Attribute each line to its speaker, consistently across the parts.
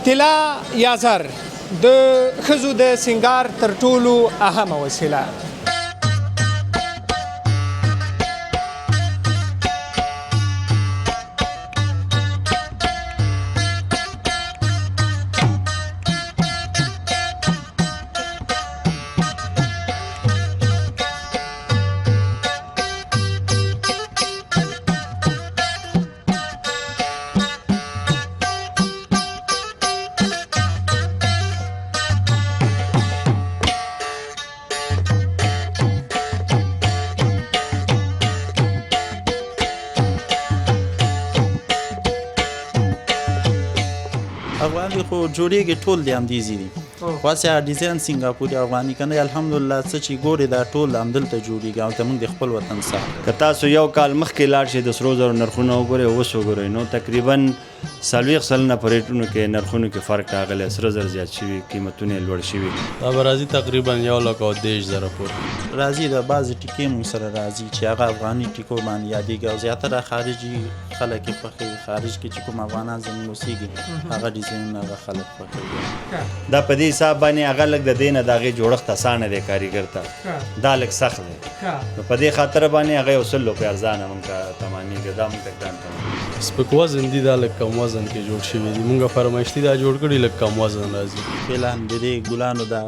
Speaker 1: طلا یا زر د ښځو د سینګار تر ټولو اهمه وسیله.
Speaker 2: افغاني خو جوړیږي ټول د همدې ځای دي، خو هسې هغه ډیزاین سنګاپوري افغاني که نه، الحمدلله څه چې ګورې دا ټول همدلته جوړیږي او زموږ د خپل وطن ساحه.
Speaker 3: که تاسو یو کال مخکې لاړ شئ د سرو زرو نرخونه وګورئ او اوس وګورئ نو تقریبا 40% په ریټونو کې نرخونو کې فرق راغلی، سره زر زیات شوي، قیمتونه یې لوړ شوي.
Speaker 4: دا به راځي تقریبا 1,30,000 پورې.
Speaker 2: راځي، د بعضې ټیکې مونږ سره راځي چې هغه افغاني ټیکو باندې یادېږي او زیاتره خارجي خلک یې خوښوي. خارج کې چې کوم افغانان زموږ اوسېږي هغه ډیزاینونه هغه خلک خوښوي.
Speaker 3: دا په دې حساب باندې هغه لږ د دې نه د هغې جوړښت اسانه دی کاریګر ته، دا لږ سخت دی، نو په دې خاطر باندې هغه یو 100 روپۍ ارزانه مونږ ته تمامېږي، دا مونږ ته ګران تمامېږي.
Speaker 4: سپک وزن دي، دا لږ کم وزن کې جوړ شوي دي، مونږ فرمایشتي دا جوړ کړي لږ کم وزن راځي.
Speaker 2: فعلا د دې ګلانو دا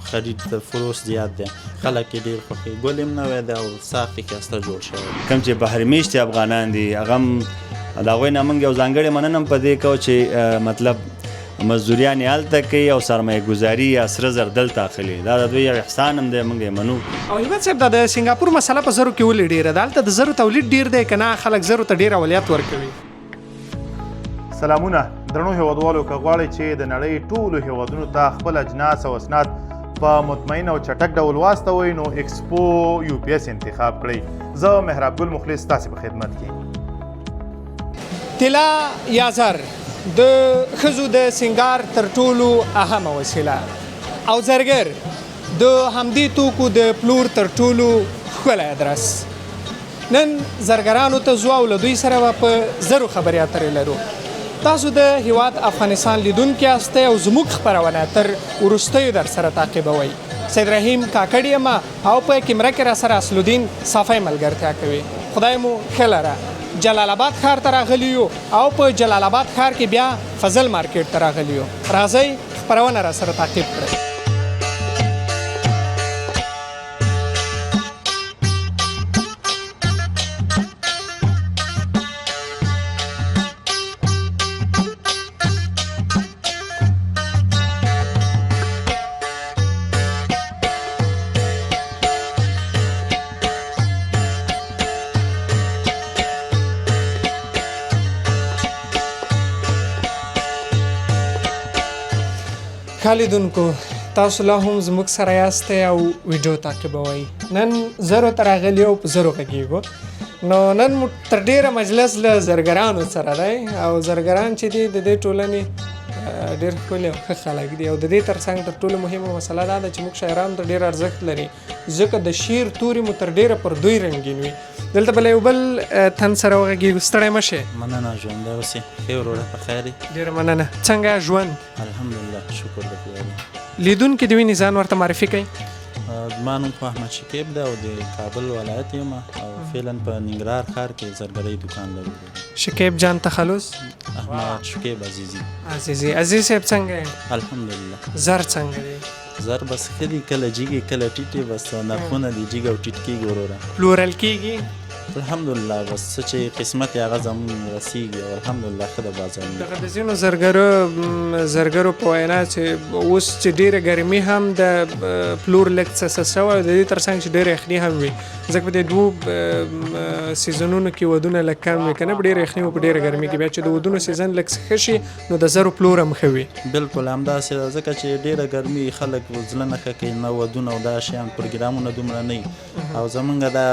Speaker 2: خرید د فروش زیات دی، خلک یې ډېر خوښوي، ګل یې هم نوی دی او ساخت یې ښایسته جوړ شوی دی.
Speaker 3: کوم چې بهر میشتي افغانان دي هغه هم د هغوی نه موږ یو ځانګړې مننه هم په دې کوو چې مطلب مزدوریان یې هلته کوي او سرمایه ګذاري یا سره زر دلته اخلي، دا د دوی یو احسان هم دی، موږ یې منو.
Speaker 1: او همت صاحب، دا د سنګاپور مسله په زرو کې ولې ډېره ده؟ هلته د زرو تولید ډېر دی که نه خلک زرو ته ډېر اولویت ورکوي؟
Speaker 5: سلامونه درنو هیوادوالو، که غواړئ چې د نړۍ ټولو هیوادونو ته خپل اجناس او اسناد په مطمئن او چټک ډول واستوئ نو ایکسپو یو پي اس انتخاب کړئ. زه محراب ګل مخلص ستاسې په خدمت کې.
Speaker 1: طلا یا زر د ښځو د سینګار تر ټولو اهمه وسیله او زرګر د همدې توکو د پلور تر ټولو ښکلی ادرس. نن زرګرانو ته ځو او له دوی سره به په زرو خبرې اترې لرو. تاسو د هیواد افغانستان لیدونکي یاستئ او زموږ خپرونه تر وروستیو در سره تعقیبوئ. سید رحیم کاکړ یم او په کیمره کې را سره اصل صافی ملګرتیا کوي. خدای مو ښه لره. جلال آباد ښار ته راغلي یو او په جلال آباد ښار کې بیا فضل مارکیټ ته راغلي یو. راځئ خپرونه را سره تعقیب کړئ. ښه لیدونکو، تاسو لا هم زموږ سره یاستئ او ویډیو تعقیبوئ. نن زرو ته راغلي او په زرو غږېږو. نو نن مو تر ډېره مجلس له زرګرانو سره دی او زرګران چې دي د دې ټولنې ډېر ښکلي او ښه خلک دي. او د دې ترڅنګ تر ټولو مهمه مسله دا ده چې موږ شاعرانو ته ډېر ارزښت لري، ځکه د شعر توري مو تر ډېره پر دوی رنګین وي. دلته به له یو بل تن سره وغږېږو. ستړی مه شې.
Speaker 2: مننه، ژوندی اوسې. ښې وروره، په خیر یې؟
Speaker 1: ډېره مننه. څنګه ژوند؟
Speaker 2: الحمدلله، شکر د خدای دی.
Speaker 1: لیدونکي دې ویني، ځان ورته معرفي کوي.
Speaker 2: زما نوم خو احمد شکیب دی او د کابل ولایت یم او فعلا په ننګرهار ښار کې زرګرۍ دکان لرو.
Speaker 1: شکیب جان تخلص؟
Speaker 2: احمد شکیب عزیزي.
Speaker 1: عزیزي. عزیز صاحب څنګه یې؟
Speaker 2: الحمدلله.
Speaker 1: زر څنګه دی؟
Speaker 2: زر بس ښه دي، کله جیګې کله ټیټې، بس نرخونه دي جیګ او ټیټ کېږي وروره.
Speaker 1: پلورل کېږي؟
Speaker 2: الحمدلله، بس څه چې قسمت یې هغه زموږ رسېږي او الحمدلله ښه ده بازار.
Speaker 1: دغه د ځینو زرګرو په وینا چې اوس چې ډېره ګرمي هم د پلور لږ څه څه شوی، د دې ترڅنګ چې ډېره یخني هم وي، ځکه په دې دوو سیزنونو کې ودونه لږ کم وي که نه، په ډېره یخني او په ډېره ګرمي کې بیا چې د ودونو سیزن لږ څه ښه شي نو د زرو پلور هم ښه وي.
Speaker 2: بالکل همداسې ده، ځکه چې ډېره ګرمي خلک زړه نه ښه کوي، نه ودونه او دا شیان پروګرامونه دومره نه وي، او زمونږ دا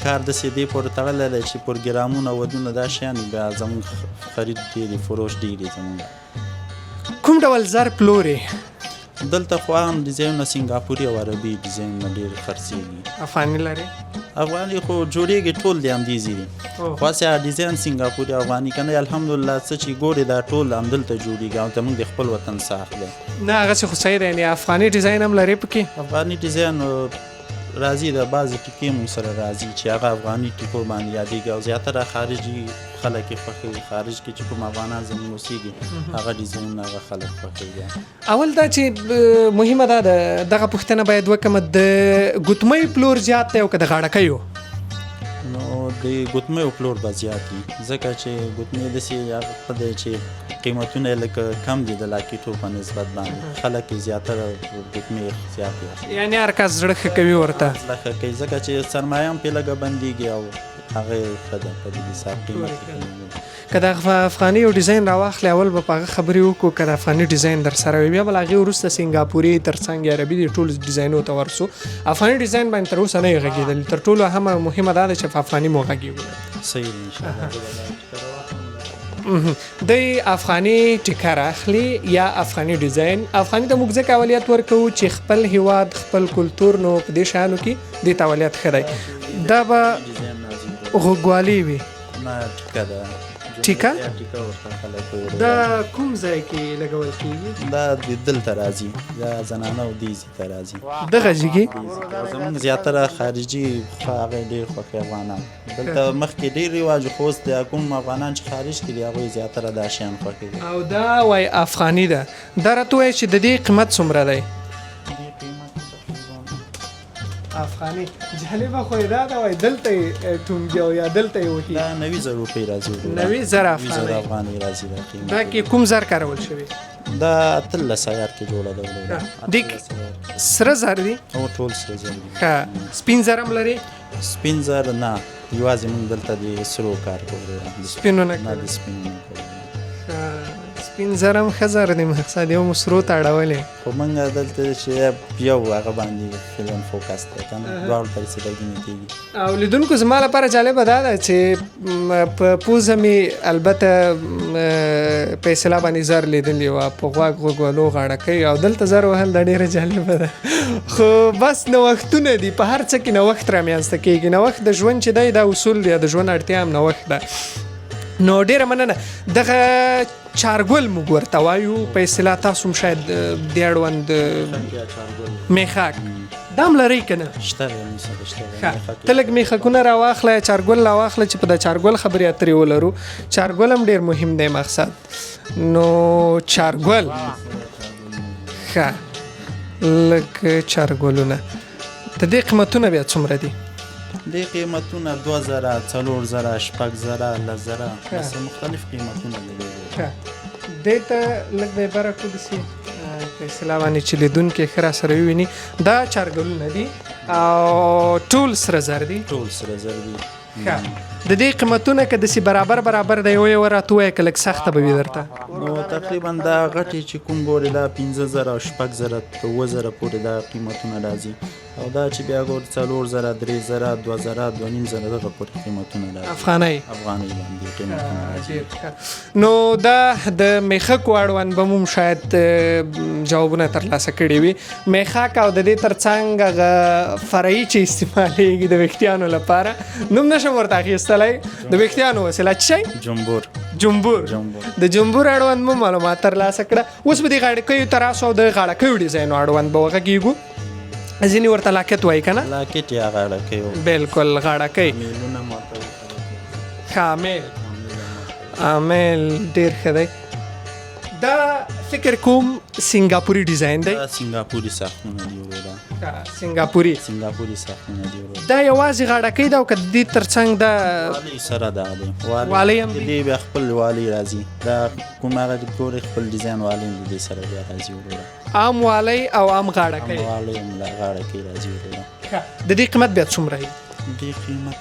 Speaker 2: کار داسې دې پورې تړلی دی چې پروګرامونه ودونه دا شیان بیا زمونږ خرید ډېر وي، فروش ډېر وي زمونږ.
Speaker 1: کوم ډول زر پلورې؟
Speaker 2: دلته خو عام ډیزاینونه سنګاپوري او عربي ډیزاینونه ډېر خرڅېږي.
Speaker 1: افغاني لرې؟
Speaker 2: افغاني خو جوړېږي ټول د همدې ځای دي، خو هسې هغه ډیزاین سنګاپوري افغاني که نه، الحمدلله څه چې ګورې دا ټول همدلته جوړېږي او زموږ د خپل وطن ساخت دی.
Speaker 1: نه، هغسې خو صحیح دی، یعنې افغاني ډیزاین هم لرې پکې؟
Speaker 2: افغاني ډیزاین راځي، د بعضې ټیکې مونږ سره راځي چې هغه افغاني ټیکو باندې یادېږي، او زیاتره خارجي خلک یې خوښوي. خارج کې چې کوم افغانان زموږ اوسېږي هغه ډیزاینونه هغه خلک خوښوي.
Speaker 1: اول دا چې مهمه ده دغه پوښتنه باید وکړم، د ګوتمۍ پلور زیات دی او که د غاړکیو؟
Speaker 2: نو د ګوتمیو پلور به زیات وي، ځکه چې ګوتمې داسې هغه دی چې قیمتونه یې لږ کم دي د لاکیټو په نسبت باندې، خلک یې زیاتره ګوتمې زیاتې اخلي.
Speaker 1: یعنې هر کس زړه ښه کوي ورته؟
Speaker 2: زړه ښه کوي، ځکه چې سرمایه هم پرې لږه بندېږي او هغه یې ښه ده په دې حساب قیمت یې کمېږي.
Speaker 1: که د افغاني یو ډیزاین راواخلې، اول به په هغه خبرې وکړو، که د افغاني ډیزاین در سره وي، بیا به له هغې وروسته سنګاپوري تر څنګ عربي دې ټول ډیزاینو ته ورسو. افغاني ډیزاین باندې تر اوسه نه یې غږېدلی، تر ټولو اهمه مهمه دا ده چې په افغاني مو غږېږو.
Speaker 2: صحیح دی، انشاءالله.
Speaker 1: دی افغاني ټیکر اخلي یا افغاني ډیزاین؟ افغاني ته موږ ځکه اولیت ورکوو چې خپل هیواد، خپل کلتور، نو په دې شیانو کې دې ته اولیت ښه دی. دا به
Speaker 2: ډیزاین راځي
Speaker 1: غوږوالي وي؟
Speaker 2: نه، ټیکه ده.
Speaker 1: ټیکه؟
Speaker 2: ټیکه ورته خلک وایي.
Speaker 1: دا کوم ځای کې لګول کیږي؟
Speaker 2: دا د دلته راځي، دا زنانه او دې ځای ته راځي.
Speaker 1: دغه ځای؟
Speaker 2: زمونږ زیاتره خارجي هغه ډېر خوښي افغانان دلته مخکې ډېر رواج، خو اوس د کوم افغانان چې خارج کې دي هغوی زیاتره دا شیان خوښوي.
Speaker 1: او دا وای افغاني ده. دا راته ووایه چې د دې قیمت څومره دی؟
Speaker 2: دې قیمت تقریبا
Speaker 1: افغاني جالبه خو یې دا ده، وای دلته یې ټونګي او یا دلته یې وهي.
Speaker 2: دا 90,000 روپۍ راځي وروره.
Speaker 1: 90,000
Speaker 2: 90,000
Speaker 1: افغانۍ.
Speaker 2: افغانۍ راځي دا قیمت.
Speaker 1: دا کې کوم زر کارول شوی؟
Speaker 2: دا 18 عیار کې جوړه ده وروره.
Speaker 1: دې
Speaker 2: 18 عیار کې.
Speaker 1: سره زر دي؟
Speaker 2: او ټول سره زر دي.
Speaker 1: ښه، سپین زر هم لري؟
Speaker 2: سپین زر نه، یوازې موږ دلته د سرو کار کوو وروره. د
Speaker 1: سپینو نه
Speaker 2: نه،
Speaker 1: کوو.
Speaker 2: د سپینو نه کوو.
Speaker 1: ښه، سپین زر هم ښه زر دی، مقصد یو مو سرو ته اړولې.
Speaker 2: خو موږ دلته چې یو هغه باندې فعلاً focus دی که نه، دواړو ته رسیدګي نه کېږي.
Speaker 1: او لیدونکو زما لپاره جالبه دا ده چې په پوزه مې البته په اصطلاح باندې زر لیدلي وه، په غوږ غوږولو غاړکۍ، او دلته زر وهل دا ډېره جالبه ده. خو بس نوښتونه دي، په هر څه کې نوښت رامنځته کېږي. نوښت د ژوند چې دی دا اصول دی، د ژوند اړتیا هم نوښت ده. نو ډېره مننه. دغه چارګل موږ ورته وایو په اصطلاح، تاسو هم شاید دې اړوند میخاک دا هم لرئ که نه؟
Speaker 2: شته دی، موږ سره شته دی.
Speaker 1: ښه،
Speaker 2: میخک.
Speaker 1: ته لږ میخکونه راواخله، چارګل راواخله چې په دا چارګل خبرې اترې ولرو. چارګل هم ډېر مهم دی مقصد. نو چارګل، ښه، لږ چارګلونه. د دې قیمتونه بیا څومره دي؟
Speaker 2: دې قیمتونه 2000، 4000، 6000، 10000، داسې مختلف قیمتونه لري.
Speaker 1: ښه، دې ته لږ به یې بره کړو داسې په اصطلاح باندې چې لیدونکي ښه را سره وویني. دا چارګلونه دي او ټول سره زر دي؟
Speaker 2: ټول سره زر دي.
Speaker 1: ښه، د دې قیمتونه که داسې برابر برابر دی یو یو راته ووایه، که لږ سخته به وي درته.
Speaker 2: نو تقریبا دا غټې چې کوم ګورې دا 5000 او 6000 7000 پورې دا قیمتونه راځي، او دا چې بیا ګورې 4000، 3000، 2000، 2500 دغه پورې قیمتونه راځي.
Speaker 1: افغانۍ؟
Speaker 2: افغانۍ باندې قیمتونه راځي.
Speaker 1: ډېر ښه. نو دا د میخکو اړوند به مو شاید جوابونه ترلاسه کړي وي. میخک او د دې ترڅنګ هغه فرعي چې استعمالېږي د ویښتیانو لپاره، نوم نشم ورته اخیستلی، د ویښتیانو وسیله څه شی؟
Speaker 2: جمبور.
Speaker 1: جمبور.
Speaker 2: جمبور.
Speaker 1: د جمبور اړوند مو معلومات ترلاسه کړه. اوس به دې غاړکیو ته راسو او د غاړکیو ډیزاینو اړوند به وغږېږو. ځینې ورته لاکت وایي که نه؟
Speaker 2: لاکټ یا غاړکۍ.
Speaker 1: بالکل، غاړکۍ.
Speaker 2: میلونه مو ورته وایي.
Speaker 1: ښه، امیل. امیل ډېر ښه دی. دا فکر کوم سنګاپوري ډیزاین دی.
Speaker 2: دا سنګاپوري ساختونه دي وروره.
Speaker 1: ښه، سنګاپوري.
Speaker 2: سنګاپوري ساختونه دي وروره.
Speaker 1: دا یوازې غاړکۍ ده او که د دې ترڅنګ دا
Speaker 2: والي سره دا دی؟
Speaker 1: والي هم دي؟
Speaker 2: د دې بیا خپل والي راځي، دا کوم هغه چې ګورې خپل ډیزاین والي هم د دې سره بیا راځي وروره.
Speaker 1: عام والی او عام غاړکۍ.
Speaker 2: عام والی هم غاړکۍ راځي وروره.
Speaker 1: ښه، د دې قیمت بیا څومره دی؟
Speaker 2: د دې قیمت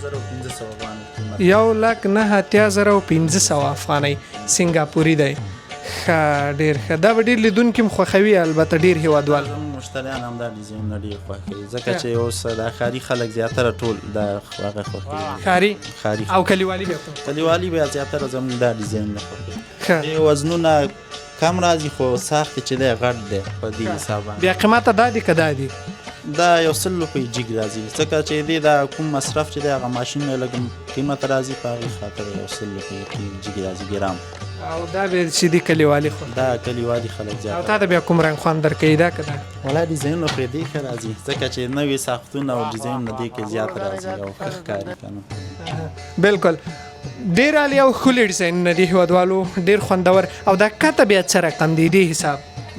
Speaker 2: 1500 افغانۍ قیمت.
Speaker 1: 1,89,500 افغانۍ، سنګاپوري دی. ښه، ډېر ښه. دا به ډېر لیدونکي هم خوښوي، البته ډېر هیوادوال.
Speaker 2: زموږ مشتریان هم دا ډیزاینونه ډېر خوښوي، ځکه چې اوس دا ښاري خلک زیاتره ټول دا هغه خوښوي.
Speaker 1: ښاري؟
Speaker 2: ښاري.
Speaker 1: او کلیوالي بیا کوم؟
Speaker 2: کلیوالي بیا زیاتره زموږ دا ډیزاینونه خوښوي.
Speaker 1: ښه.
Speaker 2: دې وزنونه کم راځي، خو ساخت چې دی غټ دی په دې حساب باندې.
Speaker 1: بیا قیمته دا دي که دا دي؟
Speaker 2: دا یو سل روپۍ جیګ راځي، ځکه چې دې دا کوم مصرف چې دی هغه ماشین لږ قیمت راځي، په هغې خاطر یو سل روپۍ جیګ راځي ګرام.
Speaker 1: او دا بیا چې دي کلیوالي خو
Speaker 2: دا کلیوالي خلک زیات.
Speaker 1: او تا ته بیا کوم رنګ خوند درکوي دا که دا؟
Speaker 2: ولا ډیزاینونه خو یې دې ښه راځي، ځکه چې نوي ساختونه او ډیزاینونه دې کې زیات راځي او ښه ښکاري که نه.
Speaker 1: بلکل ډېر عالي او ښکلي ډیزاینونه دي هېوادوالو، ډېر خوندور. او دا کته بیا څه رقم دی دې حساب؟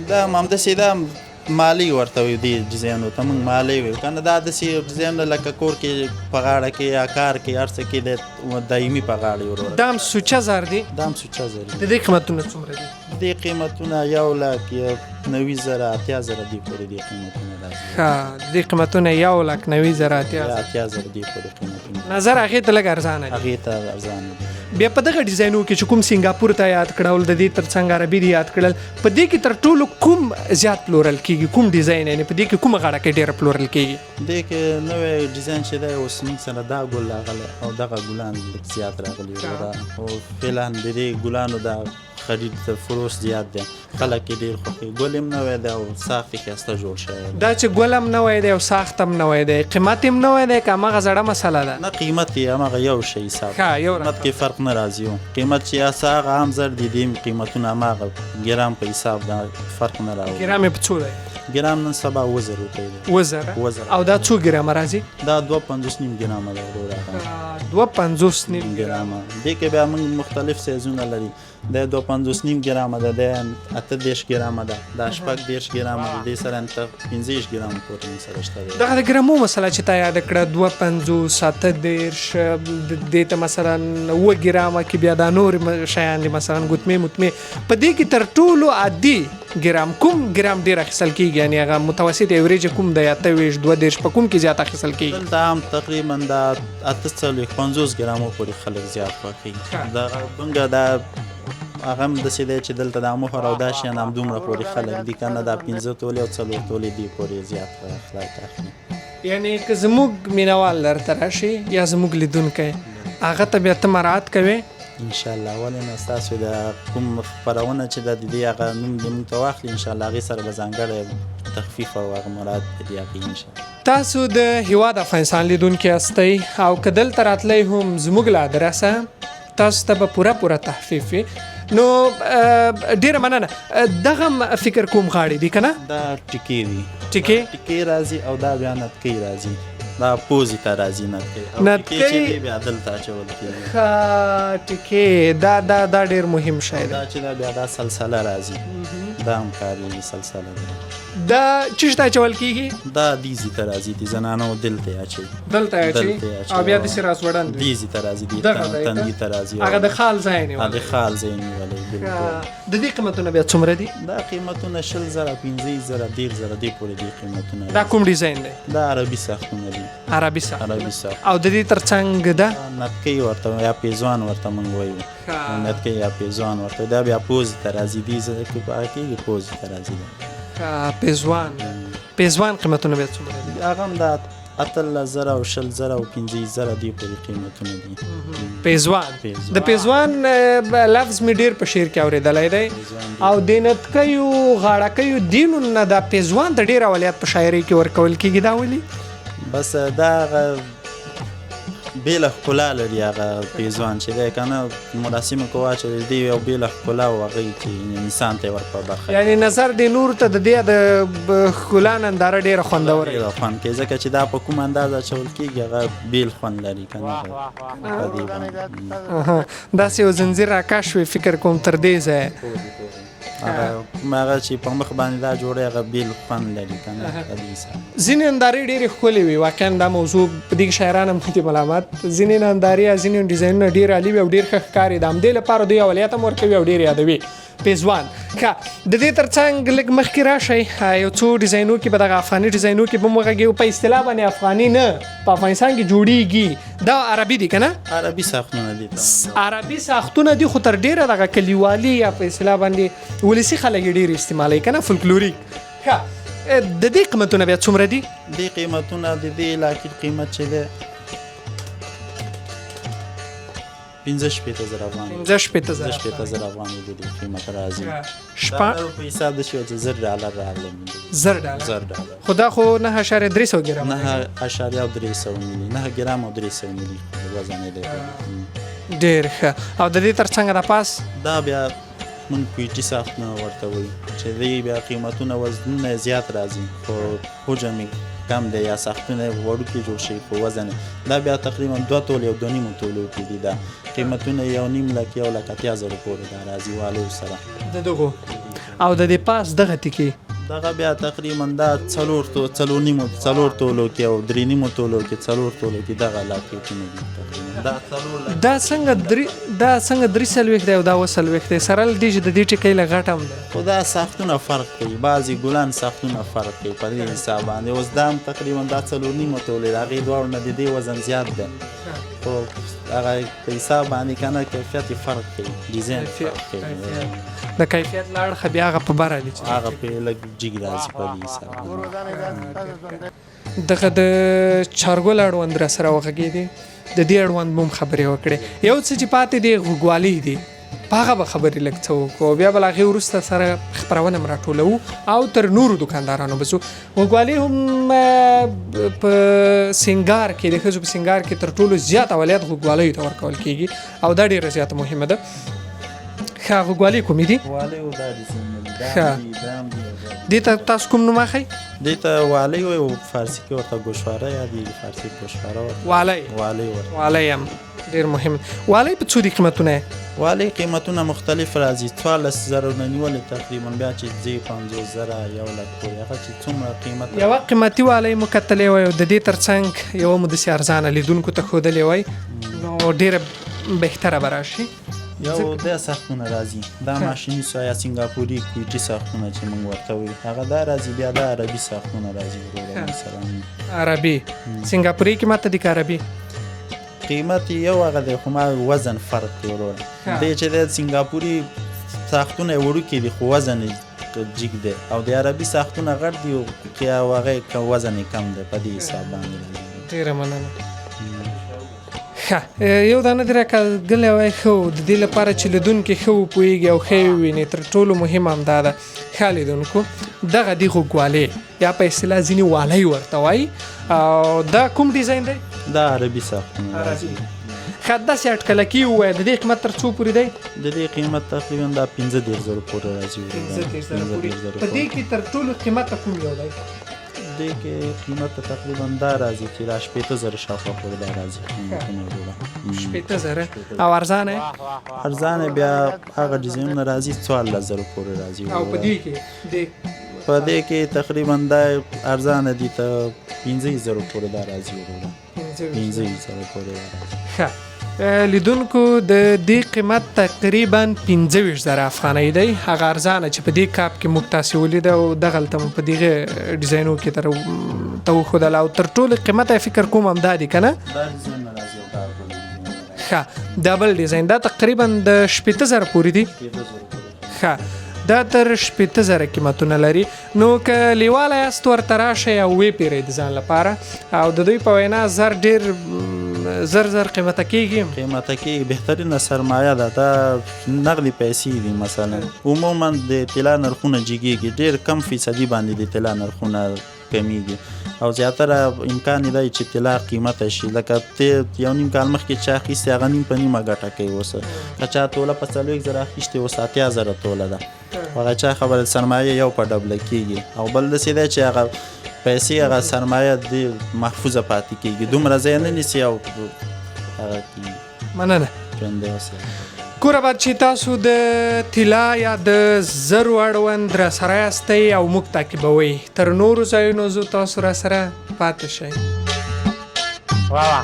Speaker 2: دا هم همداسې دا مالۍ ورته وایو، دې ډیزاینو ته موږ مالۍ وایو که نه. دا داسې ډیزاینونه لکه کور کې په غاړه کې یا کار کې هر څه کې دی، دایمي په غاړه یې وروره.
Speaker 1: دا هم سوچه زر دي؟
Speaker 2: دا هم سوچه زر دي.
Speaker 1: د دې قیمتونه څومره دي؟
Speaker 2: د دې قیمتونه 1,90,000 80,000 دې پورې دې قیمتونه راځي.
Speaker 1: ښه، د دې قیمتونه 1,90,000 80,000.
Speaker 2: 80,000 دې پورې قیمتونه.
Speaker 1: نظر هغې ته لږ ارزانه دي.
Speaker 2: هغې ته ارزانه دي.
Speaker 1: بیا په دغه ډیزاینو کې چې کوم سنګاپور ته یاد کړل، د دې ترڅنګ عربي دي یاد کړل، په دې کې تر ټولو کوم زیات پلورل کیږي؟ کوم ډیزاین، یعنې په دې کې کومه غاړه کې ډېره پلورل کیږي؟
Speaker 2: دې کې نوی ډیزاین چې دی اوس موږ سره دا ګل راغلی او دغه ګلان لږ زیات راغلي وروره، او فعلا د دې ګلانو دا خرید فروش زیات دی، خلک یې ډېر خوښوي. ګل هم نوی دی او ساخت یې ښایسته جوړ شوی دی.
Speaker 1: دا چې ګل هم نوی دی او ساخت هم نوی دی، قیمت هم نوی دی که هماغه زړه مسله ده؟
Speaker 2: نه، قیمت یې هماغه یو شی حساب،
Speaker 1: ښه، یو
Speaker 2: قیمت کې فرق نه راځي. قیمت چې هسه هغه عام زر دی، دې قیمتونه هماغه ګرام په حساب ده، فرق نه راوړي.
Speaker 1: ګرام یې په څو دی؟
Speaker 2: ګرام نن سبا 7000 روپۍ دی.
Speaker 1: 7000؟
Speaker 2: 7000.
Speaker 1: او دا څو ګرامه راځي؟
Speaker 2: دا 52.5 ګرامه ده وروره.
Speaker 1: 52.5
Speaker 2: ګرامه. دې کې بیا موږ مختلف سایزونه لري. دا 52.5 ګرامه ده، دا 38 ګرامه ده، دا 36 ګرامه ده، دې سره تر 25 ګرامه پورې موږ سره شته دی.
Speaker 1: دغه د ګرامو مسله چې تا یاده کړه، 52، 37، دې ته مثلا 9 ګرامه کې بیا دا نور شیان دي، مثلا ګوتمې متمې، په دې کې تر ټولو عادي ګرام کوم ګرام ډېر اخیستل کېږي؟ یعنې هغه متوسط ایوریج کوم دی؟ 28، 32، په کوم کې زیات اخیستل کېږي؟
Speaker 2: دلته هم تقریبا دا 48، 50 ګرامو پورې خلک زیات خوښوي. دا موږ دا هغه هم داسې دی چې دلته دا مهر او دا شیان هم دومره پورې خلک دي که نه، دا 5 تولې او 4 تولې دې پورې زیات خلک اخلي.
Speaker 1: یعنې که زموږ مینهوال درته راشي یا زموږ لیدونکی، هغه ته بیا ته مراعات کوې؟
Speaker 2: انشاءالله، ولې نه. ستاسو د کوم خپرونه چې ده د دې هغه نوم دې موږ ته واخلي، انشاءالله هغې سره به ځانګړی تخفیف او هغه مراعات به دې هغې انشاءالله.
Speaker 1: تاسو د هیواد افغانستان لیدونکي یاستئ او که دلته راتلی هم زموږ له ادرسه تاسو ته به پوره پوره تخفیف وي. نو ډېره مننه. دغه هم فکر کوم غاړې دي که نه؟
Speaker 2: دا ټیکې دي.
Speaker 1: ټیکې؟
Speaker 2: ټیکې راځي او دا بیا نتکۍ راځي، دا پوزې ته راځي نتکۍ. او
Speaker 1: نتکۍ
Speaker 2: ټیکې چې دی بیا دلته اچول کېږي.
Speaker 1: ښه، ټیکې دا دا ډېر مهم شی دی.
Speaker 2: دا چې دا بیا دا سلسله راځي، دا هم کارېږي، سلسله ده.
Speaker 1: دا چیرته ته اچول کېږي؟
Speaker 2: دا دیزې ته راځي، د زنانو دلته یې اچوي.
Speaker 1: دلته یې اچوي؟
Speaker 2: دلته یې اچوي.
Speaker 1: او بیا داسې راځوړند وي.
Speaker 2: دیزې ته راځي، دې
Speaker 1: دغه ځای ته؟
Speaker 2: تندي ته راځي.
Speaker 1: هغه د خال ځای نیولی.
Speaker 2: د خال ځای نیولی، بالکل.
Speaker 1: د دې قیمتونه بیا څومره دي؟
Speaker 2: دا قیمتونه 20,000، 25,000، 30,000 دې پورې دې قیمتونه
Speaker 1: دا کوم ډیزاین دی؟
Speaker 2: دا عربي ساختونه دي.
Speaker 1: عربي ساختونه.
Speaker 2: عربي ساخت.
Speaker 1: او د دې ترڅنګ ده؟
Speaker 2: نتکۍ ورته یا پیزوان ورته موږ وایو. نتکۍ یا پیزوان ورته، دا بیا پوزې ته راځي، دې ځای کې په کېږي، پوزې ته راځي دا.
Speaker 1: پیزوان. پیزوان قیمتونه بیا څومره دي؟
Speaker 2: هغه هم دا 18,000 او 20,000 او 25,000 دې پورې قیمتونه دي.
Speaker 1: پیزوان.
Speaker 2: پیزوان.
Speaker 1: د پیزوان لفظ مې ډېر په شعر کې اورېدلی دی. او د نتکیو غاړکیو دینو نه دا پیزوان ته ډېر اولیت په شاعرۍ کې ورکول کېږي، دا ولې؟
Speaker 2: بس دا هغه بېله ښکلا لري هغه پیزوان چې دی که نه، مراسمو کې واچول دی یو بېله ښکلا او هغه چې انسان ته یې ور په برخه
Speaker 1: یعنې نظر دې نور ته د دې د ښکلا ننداره ډېره خوندوره
Speaker 2: ډېره خوند کوي، ځکه چې دا په کوم اندازه اچول کېږي هغه بېل خوند لري که نه، په دې باندې.
Speaker 1: داسې یو زنځیر راکش وي فکر کوم تر دې ځایه.
Speaker 2: هغه کوم هغه چې په مخ باندې دا جوړی هغه بېل خوند لري که نه، په دې حساب.
Speaker 1: ځینې نندارې ډېرې ښکلې وي، واقعا دا موضوع په دې کې شاعران هم نه دي ملامت. ځینې نندارې یا ځینې ډیزاینونه ډېر عالي وي او ډېر ښه ښکاري، د همدې لپاره دوی اولیت هم ورکوي او ډېر یادوي. پیزوان. ښه، د دې ترڅنګ لږ مخکې راشئ، یو څو ډیزاینو کې به دغه افغاني ډیزاینو کې به مو غږېږو. په اصطلاح باندې افغاني نه، په افغانستان کې جوړیږي. دا عربي دي که نه؟
Speaker 2: عربي ساختونه دي.
Speaker 1: عربي ساختونه دي، خو تر ډېره دغه کلیوالي یا په اصطلاح باندې ولسي خلک یې ډېر استعمالوي که نه، فولکلوریک. ښه، د دې قیمتونه بیا څومره دي؟
Speaker 2: دې قیمتونه د دې لاکټ قیمت چې دی 65,000 افغانۍ.
Speaker 1: 65,000.
Speaker 2: 65,000 افغانۍ د دې قیمت راځي.
Speaker 1: شپه
Speaker 2: په حساب د شي چې $1,000 راغلی.
Speaker 1: $1,000.
Speaker 2: $1,000.
Speaker 1: خو دا خو 9.3 ګرام.
Speaker 2: 9.3 ملي، 9 ګرام او 300 ملي وزن یې دی.
Speaker 1: ډېر ښه. او د دې ترڅنګ دا پاس
Speaker 2: دا بیا مونږ کویټي ساختونه ورته وایو چې دی بیا قیمتونه وزنونه زیات راځي خو حجم یې کم دی یا ساختونه یې وړوکي جوړ شوي خو وزن یې دا بیا تقریبا 2 تولې او 2.5 تولو کې دي. دا قیمتونه 1.5 لک، 1,80,000 پورې دا راځي والیو سره
Speaker 1: د دغو. او د دې پاس دغه تیکي
Speaker 2: دغه بیا تقریبا دا 4.5 تولو کې او 3.5 تولو کې، 4 تولو کې دغه لاکیټونه دي تقریبا دا 4 لک.
Speaker 1: دا څنګه درې، دا څنګه 43 دی او دا 47 دی، سره له دې چې د دې ټیکۍ له غټه هم ده؟
Speaker 2: خو دا ساختونه فرق کوي، بعضې ګلان ساختونه فرق کوي په دې حساب باندې. اوس دا هم تقریبا دا 4.5 تولې د هغې دواړو نه د دې وزن زیات دی، خو هغه په حساب باندې که نه کیفیت یې فرق کوي، ډیزاین فرق کوي.
Speaker 1: د کیفیت له اړخه بیا هغه په بره دي چې
Speaker 2: هغه په لږ جګ راځي په دې حساب.
Speaker 1: دغه د چارګل اړوند را سره وغږېدې، د دې اړوند مو هم خبرې وکړې. یو څه چې پاتې دی غوږوالۍ دي، په هغه به خبرې لږ څه وکړو، بیا به له هغې وروسته سره خپرونه هم راټولوو او تر نورو دکاندارانو به ځو. غوږوالۍ هم په سینګار کې، د ښځو په سینګار کې تر ټولو زیات اولیت غوږوالیو ته ورکول کېږي او دا ډېره زیاته مهمه ده. ښه، غوږوالۍ کومې دي؟
Speaker 2: والۍ او دا ډیزاینونه دي، دا هم دي، دا هم دي او دا دي.
Speaker 1: دې ته تاسو کوم نوم اخلئ؟
Speaker 2: دې ته والۍ وایي او فارسي کې ورته ګوشواره یادېږي، فارسي ګوشواره ورته
Speaker 1: والۍ.
Speaker 2: والۍ ورته.
Speaker 1: والۍ هم ډېر مهم. والۍ په څو دي قیمتونه؟
Speaker 2: والۍ قیمتونه مختلف راځي، 14,000 نه نیولې تقریبا بیا چې ځي 50,000، 1 لک پورې، هغه چې څومره قیمت.
Speaker 1: یوه قیمتي والۍ مو کتلې وای او د دې ترڅنګ یوه مو داسې ارزانه لیدونکو ته ښودلې وای نو ډېره بهتره به راشي.
Speaker 2: یو دا ساختونه راځي، دا ماشیني یا سنګاپوري کویټي ساختونه چې موږ ورته وایو هغه دا راځي، بیا دا عربي ساختونه راځي وروره مثلا.
Speaker 1: عربي سنګاپوري قیمت دي که عربي؟
Speaker 2: قیمت یو هغه دی خو ما وزن فرق دی وروره. دی چې د سنګاپوري ساختونه یې وړوکي دي خو وزن یې جګ دی او د عربي ساختونه غټ دي او هغه وزن یې کم دی، په دې حساب باندې راځي.
Speaker 1: ډېره مننه. ښه، یو دانه دې راکاږلی وای ښه و، د دې لپاره چې لیدونکي ښه وپوهېږي او ښه یې وویني، تر ټولو مهمه همدا ده. ښه لیدونکو، دغه دي غوږوالې یا په اصطلاح ځینې والۍ ورته وایي، او دا کوم ډیزاین دی؟
Speaker 2: دا عربي ساختونه راځي.
Speaker 1: ښه، داسې اټکلکي ووایه د دې قیمت تر څو پورې دی؟
Speaker 2: د دې قیمت تقریبا دا 35,000 پورې راځي.
Speaker 1: 35,000 پورې. په دې کې تر ټولو قیمته کوم یو دی؟
Speaker 2: دې کې قیمت تقریبا دا راځي چې دا 60,000 شاوخوا پورې دا راځي قیمتونه وروره.
Speaker 1: 60,000. او ارزانه؟
Speaker 2: ارزانه بیا هغه ډیزاینونه راځي 14,000 پورې راځي.
Speaker 1: او په دې کې د
Speaker 2: په دې کې تقریبا دا ارزانه دي ته 15,000 پورې دا راځي وروره، 15,000 پورې دا راځي.
Speaker 1: ښه لیدونکو، د دې قیمت تقریبا 25,000 افغانۍ دی. هغه ارزانه چې په دې کاپ کې موږ تاسې ولیده او دغلته مو په دغه ډیزاینو کې تر ته وښودله، او تر ټولو قیمته فکر کوم همدا دی که نه؟
Speaker 2: دا ډیزاین راځي او دا بل ډیزاین راځي.
Speaker 1: ښه، دا بل ډیزاین دا تقریبا د 60,000 پورې دی.
Speaker 2: 60,000 پورې.
Speaker 1: ښه، دا تر 60,000 قیمتونه لري، نو که لیواله یاست ورته راشئ او ویې پیرئ د ځان لپاره. او د دوی په وینا زر ډېر زر زر قیمته کېږي.
Speaker 2: قیمته کېږي، بهترینه سرمایه ده، دا نغدې پیسې دي. مثلا عموما د طلا نرخونه جګېږي، ډېر کم فیصدي باندې د طلا نرخونه کمیږي او زیاتره امکان یې دی چې طلا قیمته شي. لکه یو نیم کال مخکې چا اخیستې هغه نیم په نیمه ګټه کوي. اوس که چا توله په 40,000 اخیستې اوس 80,000 توله ده، هغه چا خبره سرمایه یو په ډبله کېږي. او بل داسې دی چې هغه پیسې هغه سرمایه دې محفوظه پاتې کېږي، دومره ځای نه نیسي او هغه کېږي.
Speaker 1: مننه.
Speaker 2: ژوندی اوسئ.
Speaker 1: کور آباد چې تاسو د طلا یا د زرو اړوند را سره یاستئ او موږ تعقیبوئ. تر نورو ځایونو ځو، تاسو را سره پاتې شئ.
Speaker 6: واه واه.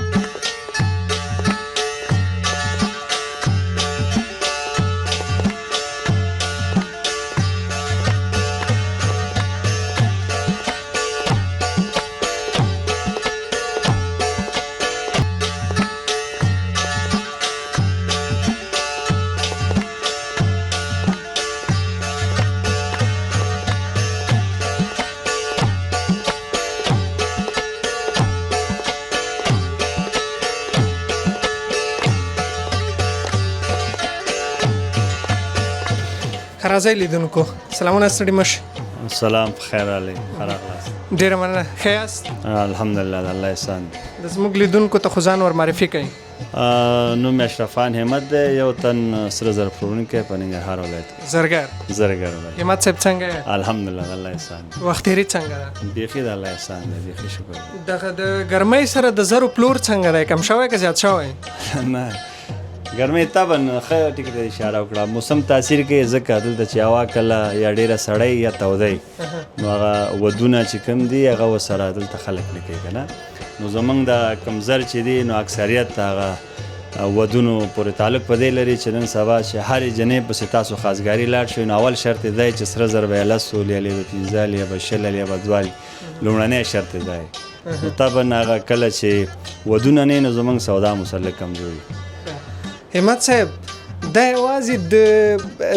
Speaker 1: راځئ لیدونکو، سلامونه، ستړي مه شئ.
Speaker 3: سلام، په خیر راغلی، ښه راغلاست.
Speaker 1: ډېره مننه، ښه یاست؟
Speaker 3: الحمدلله، د الله احسان دی.
Speaker 1: د زموږ لیدونکو ته خو ځان ور معرفي کړئ.
Speaker 3: نوم مې اشرفان همت دی، یو تن سره زر پلورونکی په ننګرهار ولایت کې.
Speaker 1: زرګر.
Speaker 3: زرګر بله.
Speaker 1: همت صاحب څنګه یې؟
Speaker 3: الحمدلله، د الله احسان دی.
Speaker 1: وخت تېري څنګه ده؟
Speaker 3: بیخي د الله احسان دی، بیخي شکر دی.
Speaker 1: دغه د ګرمۍ سره د زرو پلور څنګه دی، کم شوی که زیات شوی؟
Speaker 3: نه، ګرمۍ طبعا ښه ټکي ته اشاره وکړه، موسم تاثیر کوي، ځکه دلته چې هوا کله یا ډېره سړی یا توده وي، نو هغه ودونه چې کوم دي هغه ورسره دلته خلک نه کوي که نه. نو زمونږ د کوم زر چې دي نو اکثریت هغه ودونو پورې تعلق په دې لري چې نن سبا چې هرې جنې پسې تاسو خواستګاري لاړ شئ، نو اول شرط یې دی چې سره زر به یې لس ولي، یا به 5 یا به 20 یا به 2، لومړنی شرط یې دی. نو طبعا هغه کله چې ودونه نه نو زمونږ سودا مو سره لږ کمزوري.
Speaker 1: همت صاحب، دا یوازې د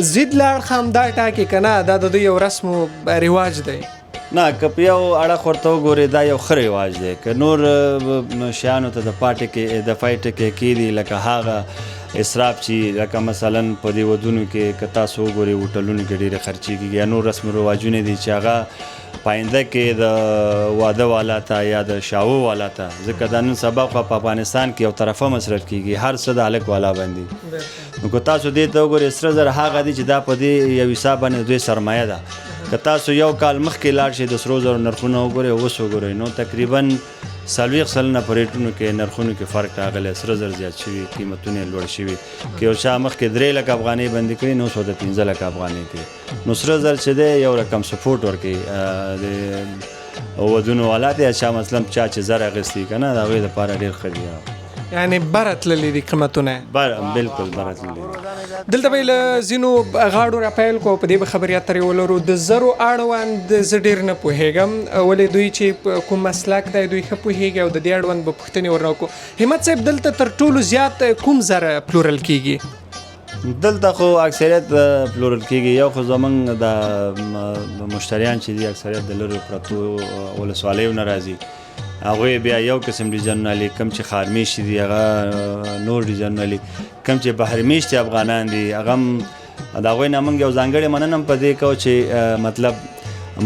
Speaker 1: ضد له اړخه هم دا ټاکي که نه دا د دوی یو رسم و رواج دی؟
Speaker 3: نه، که په یو اړخ ورته وګورې دا یو ښه رواج دی، که نور شیانو ته د پای د پای ټکی کېدي، لکه هغه اسراف چې لکه مثلا په دې ودونو کې که تاسو وګورئ هوټلونو کې ډېرې خرچې کېږي، یا نور رسم و رواجونه دي چې هغه پاینده کې د واده والا ته یا د شاوو والا ته، ځکه دا نن سبا خو په افغانستان کې یو طرفه مصرف کېږي، هر څه د هلک والا باندې. نو که تاسو دې ته وګورئ سره زر هغه دي چې دا په دې یو حساب باندې دوی سرمایه ده. که تاسو یو کال مخکې لاړ شئ د سرو زرو نرخونه وګورئ اوس وګورئ، نو تقریبا 40% په ریټونو کې نرخونو کې فرق راغلی، سره زر زیات شوي، قیمتونه یې لوړ شوي. که یو چا مخکې 3 لکه افغانۍ بندې کړي نو اوس ورته 5 لکه افغانۍ کوي. نو سره زر چې دی یو رقم سپورټ ورکوي د ودونو والا ته، یا چا مثلا چا چې زر اخیستي که نه د هغوی دپاره ډېر ښه دي.
Speaker 1: یعنې بره تللي دي قیمتونه؟
Speaker 3: بره، بالکل بره تللي دي.
Speaker 1: دلته به یې له ځینو غاړو را پیل کړو او په دې به خبرې اترې ولرو. د زرو اړوند زه ډېر نه پوهېږم، ولې دوی چې کوم مسلک دی دوی ښه پوهېږي او د دې اړوند به پوښتنې ورنه وکړو. همت صاحب، دلته تر ټولو زیات کوم زر پلورل کېږي؟
Speaker 3: دلته خو اکثریت پلورل کېږي، یو خو زمونږ د مشتریان چې دي اکثریت د لرو پرتو ولسوالیو نه راځي، هغوی بیا یو قسم ډیزاینونه لري، کوم چې ښار میشتي دي هغه نور ډیزاینونه لري، کوم چې بهر میشتي افغانان دي هغه هم د هغوی نه موږ یو ځانګړې مننه هم په دې کوو چې مطلب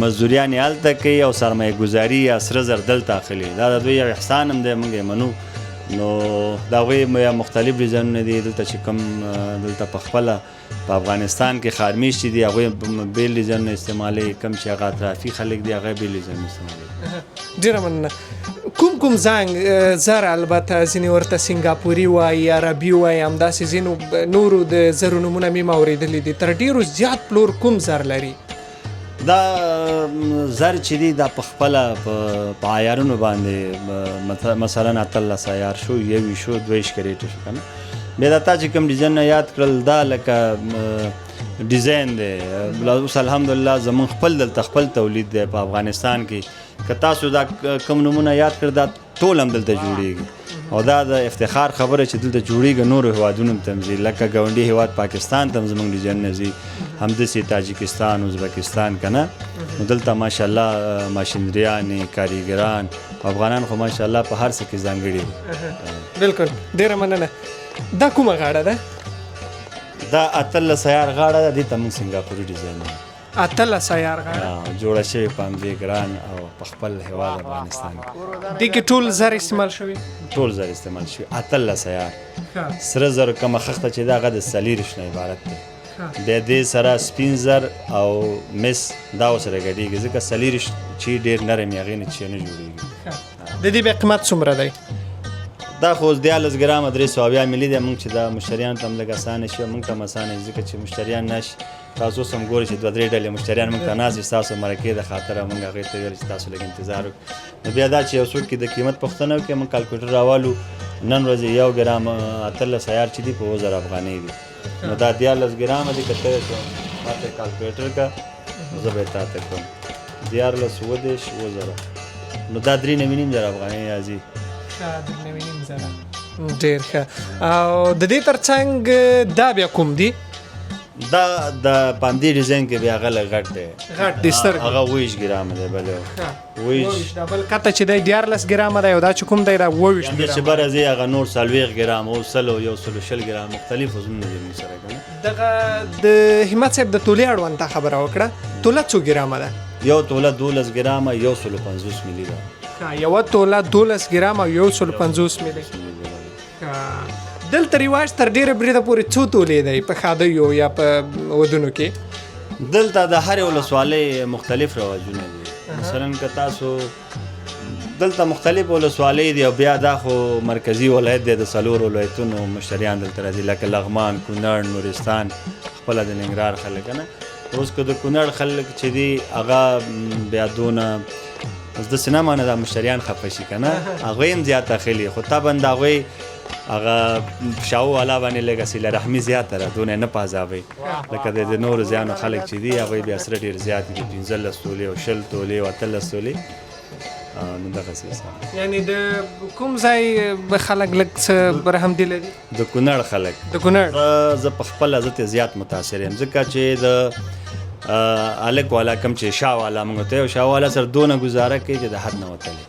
Speaker 3: مزدوریان یې هلته کوي او سرمایه ګذاري یا سره زر دلته اخلي، دا د دوی یو احسان هم دی، موږ یې منو. نو د هغوی بیا مختلف ډیزاینونه دي دلته چې کوم دلته په خپله په افغانستان کې ښار میشتي دي هغوی بېل ډیزاینونه استعمالوي، کوم چې هغه اطرافي خلک دي هغه بېل ډیزاینونه استعمالوي.
Speaker 1: ډېره مننه. کوم کوم ځانګ زر، البته ځینې ورته سنګاپوري وایي، عربي وایي، همداسې ځینو نورو د زرو نومونه مې اورېدلي دي، تر ډېرو زیات پلور کوم زر لري؟
Speaker 3: دا زر چې دي دا په خپله په عیارونو باندې، مثلا 18 عیار شو، 21 شو، 22 کریټ شو که نه. بیا دا تا چې کوم ډیزاینونه یاد کړل دا لکه ډیزاین دی، اوس الحمدلله زمونږ خپل دلته خپل تولید دی په افغانستان کې. که تاسو دا کوم نومونه یاد کړل دا ټول هم دلته جوړیږي، او دا د افتخار خبره چې دلته جوړیږي نورو هیوادونو ته هم ځي، لکه ګاونډي هیواد پاکستان ته هم زمونږ ډیزاینونه ځي، همداسې تاجکستان، ازبکستان که نه. نو دلته ماشاءالله ماشینریانې، کاریګران، افغانان خو ماشاءالله په هر څه کې ځانګړي دي.
Speaker 1: بالکل، ډېره مننه. دا کومه غاړه ده؟
Speaker 3: دا 18 عیار غاړه ده، دې ته موږ سنګاپوري ډیزاین وایو.
Speaker 1: 18 عیار غاړه
Speaker 3: جوړه شوې په همدې ګران او په خپل هیواد افغانستان کې.
Speaker 1: دې کې ټول زر استعمال شوي؟
Speaker 3: ټول زر استعمال شوي، 18 عیار. سره زر کومه خښته چې ده هغه د 24 نه عبارت دی. بیا دې سره سپین زر او مس دا ورسره ګډېږي، ځکه 24 چې ډېر نرم وي هغې نه چې نه جوړېږي.
Speaker 1: د دې بیا قیمت څومره دی؟
Speaker 3: دا خو اوس 13 ګرامه 370 ملي دی. موږ چې دا مشتریانو ته هم لږ اسانه شي او موږ ته هم اسانه شي، ځکه چې مشتریان ناشي. تاسو اوس هم ګورئ چې 2 3 ډلې مشتریان موږ ته ناست دي، ستاسو مرکې د خاطره موږ هغې ته ویل چې تاسو لږ انتظار وکړئ. نو بیا دا چې یو څوک د قیمت پوښتنه وکړي، موږ کالکولیټر راوالو، نن ورځې 1 ګرام 18 عیار چې دي په 7000 افغانۍ دي. نو دا 13 ګرامه دي، که ته یې ما ته کالکولیټر کړه زه به یې تا ته کړم. 13 37 7000، نو دا 93,500 افغانۍ راځي.
Speaker 1: ښه، 93,500، ډېر ښه. او د دې ترڅنګ دا بیا کوم دي؟
Speaker 3: دا د پاندې ډیزاین کې بیا غل غټ دی،
Speaker 1: غټ دی سترګې.
Speaker 3: هغه 22 ګرام دی. بله
Speaker 1: 22 دا بل کته چې دی 14 ګرام دی او دا چې کوم دی دا 22
Speaker 3: ګرام چې بره ځي هغه نور 40 ګرام او سلو یو سلو شل ګرام مختلف وزنونه دي موږ سره کنه.
Speaker 1: دغه د همت صاحب د تولې اړوند تا خبره وکړه، توله څو ګرامه ده؟
Speaker 3: یو توله 12 ګرامه 150 ملي ده.
Speaker 1: یوه توله 12 ګرام او 150 ملي. دلته رواج تر ډېره بریده پورې څو تولې دی په ښادیو یا په ودونو کې؟
Speaker 3: دلته د هرې ولسوالۍ مختلف رواجونه دي. مثلا که تاسو دلته مختلف ولسوالۍ دي او بیا دا خو مرکزي ولایت دی، د څلورو ولایتونو مشتریان دلته راځي لکه لغمان، کونړ، نورستان، خپله د ننګرهار خلک که نه. اوس که د کونړ خلک چې دي هغه بیا دونه اوس داسې نه مانه دا مشتریان خفه شي که نه، هغوی هم زیات اخلي، خو طبعا د هغوی هغه شاو والا باندې لږه صله رحمي زیاته ده، دونه نه پازاوي لکه د نورو ځایونو خلک چې دي هغوی بیا سره ډېر زیات دي، 15 تولې او 20 تولې او 18 تولې. نو دغسې حساب.
Speaker 1: یعنې د کوم ځای خلک لږ څه رحم دي لري؟
Speaker 3: د کونړ خلک.
Speaker 1: د کونړ.
Speaker 3: زه په خپله زه ترې زیات متاثر یم، ځکه چې د هلک والا کوم چې شاه والا موږ ته یو شاه والا سره دونه ګزاره کوي چې د حد نه وتلی.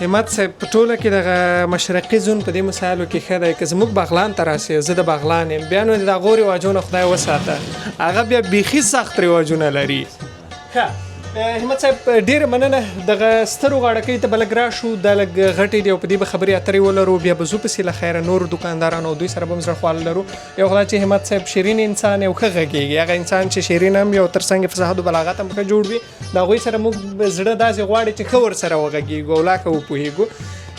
Speaker 1: همت صاحب په ټوله کې دغه مشرقي زون په دې مسایلو کې ښه دی. که زموږ بغلان ته راسي، زه د بغلان یم، بیا نو د هغو رواجونه خدای وساته، هغه بیا بیخي سخت رواجونه لري. ښه همت صاحب ډېره مننه. دغه سترو غاړکۍ ته به لږ راشو، دا لږ غټې دي او په دې به خبرې اترې ولرو، بیا به ځو پسې له خیره نورو دکاندارانو او دوی سره به هم زړه خواله لرو. یو خو دا چې همت صاحب شیرین انسان یو ښه غږېږي، هغه انسان چې شیرین هم یو تر څنګ فصاحت و بلاغت هم ښه جوړ وي، د هغوی سره موږ زړه داسې غواړي چې ښه ورسره وغږېږو او لا ښه وپوهېږو.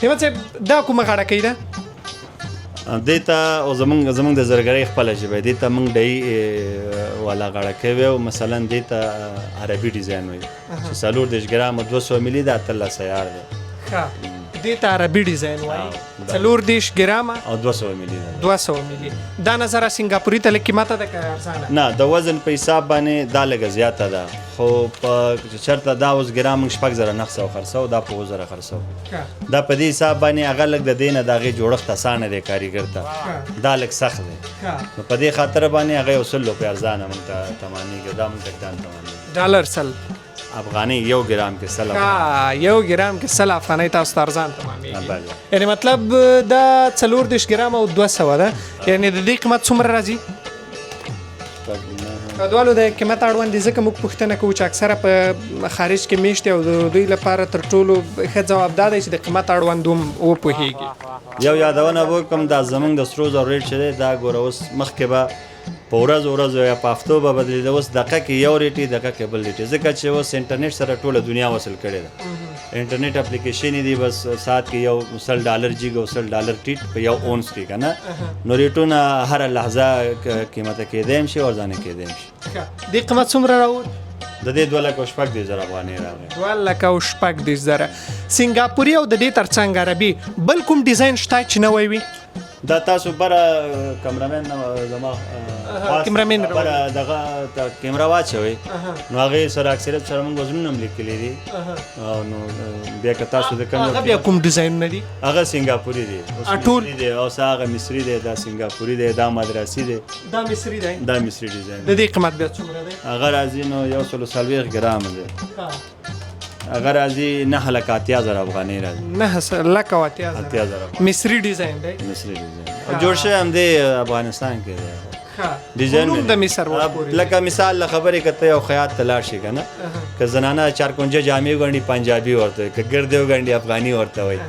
Speaker 1: همت صاحب دا کومه غاړکۍ ده؟
Speaker 3: دې ته او زمونږ د زرګرۍ خپله ژبه دې ته موږ ډۍ والا غاړکۍ وایو. مثلا دې ته عربي ډیزاین وایي چې 34 ګرامه 200 ملي ده، 18 عیار دی.
Speaker 1: ښه، دې ته عربي ډیزاین وایي، 34 ګرامه
Speaker 3: او 200 ملي ده.
Speaker 1: 200 ملي. دا نظر سنګاپوري ته لږ قیمته ده که ارزانه؟
Speaker 3: نه، د وزن په حساب باندې دا لږه زیاته ده، خو په چېرته دا اوس ګرام موږ 6900 خرڅوو، دا په 7000 خرڅوو. دا په دې حساب باندې هغه لږ د دې نه د هغې جوړښت اسانه دی کاریګر ته، دا لږ سخت دی، نو په دې خاطر باندې هغه یو 100 روپۍ ارزانه موږ ته تمامېږي، دا موږ ته ګران تمامېږي.
Speaker 1: ډالر 100
Speaker 3: افغانۍ یو ګرام کې 100
Speaker 1: افغانۍ. یو ګرام کې 100 افغانۍ تاسو ته ارزان تمامېږي. یعنې مطلب دا 34 ګرام او 200 ده، یعنې د دې قیمت څومره راځي؟ کډوالو د قیمت اړوند دي، ځکه موږ پوښتنه کوو چې اکثره په خارج کې میشت او د دوی لپاره تر ټولو ښه ځواب دا دی چې د قیمت اړوند هم وپوهېږي.
Speaker 3: یو یادونه وکړم، دا زمونږ د سرو زرو rate چې دی دا ګوره اوس مخکې به په ورځو ورځو یا په هفتو به بدلېده، اوس دقیقه کې یو rate وي، دقیقه کې بل rate وي، ځکه چې اوس انټرنیټ سره ټوله دنیا وصل کړې ده. انټرنیټ اپلیکیشن دي، بس ساعت کې یو $100 جیګ او $100 ټیټ په یو اونس کې که نه، نو ریټونه هره لحظه قیمته کېدی هم شي او ارزانه کېدی هم شي.
Speaker 1: دې قیمت څومره راووت؟
Speaker 3: د دې 2,36,000 افغانۍ راغی.
Speaker 1: 2,36,000. سنګاپوري او د دې ترڅنګ عربي بل کوم ډیزاین شته چې نوی وي؟
Speaker 3: دا تاسو بره کمرمین زما
Speaker 1: کمرمین
Speaker 3: بره دغه کیمره واچوئ، نو هغې سره اکثریت سره موږ وزنونه هم لیکلي دي. او نو بیا که تاسو د کوم
Speaker 1: هغه بیا کوم ډیزاینونه دي؟
Speaker 3: هغه سنګاپوري دی،
Speaker 1: ټول
Speaker 3: دی، اوس هغه مصري دی، دا سنګاپوري دی، دا مدرسي دی،
Speaker 1: دا مصري دی،
Speaker 3: دا مصري ډیزاین.
Speaker 1: د دې قیمت بیا څومره دی؟
Speaker 3: هغه راځي نو 140 ګرامه دی، هغه راځي 9,80,000 افغانۍ راځي.
Speaker 1: 9,80,000. مصري ډیزاین دی.
Speaker 3: مصري ډیزاین جوړ شوی هم دی افغانستان کې دی.
Speaker 1: ډیزاین د مصر ورپورې
Speaker 3: لکه مثال له خبرې که ته یو خیاط ته لاړ شې که نه، که زنانه چارکنجه جامې وګنډي پنجابي ورته وایي، که ګردې وګنډي افغاني ورته وایي،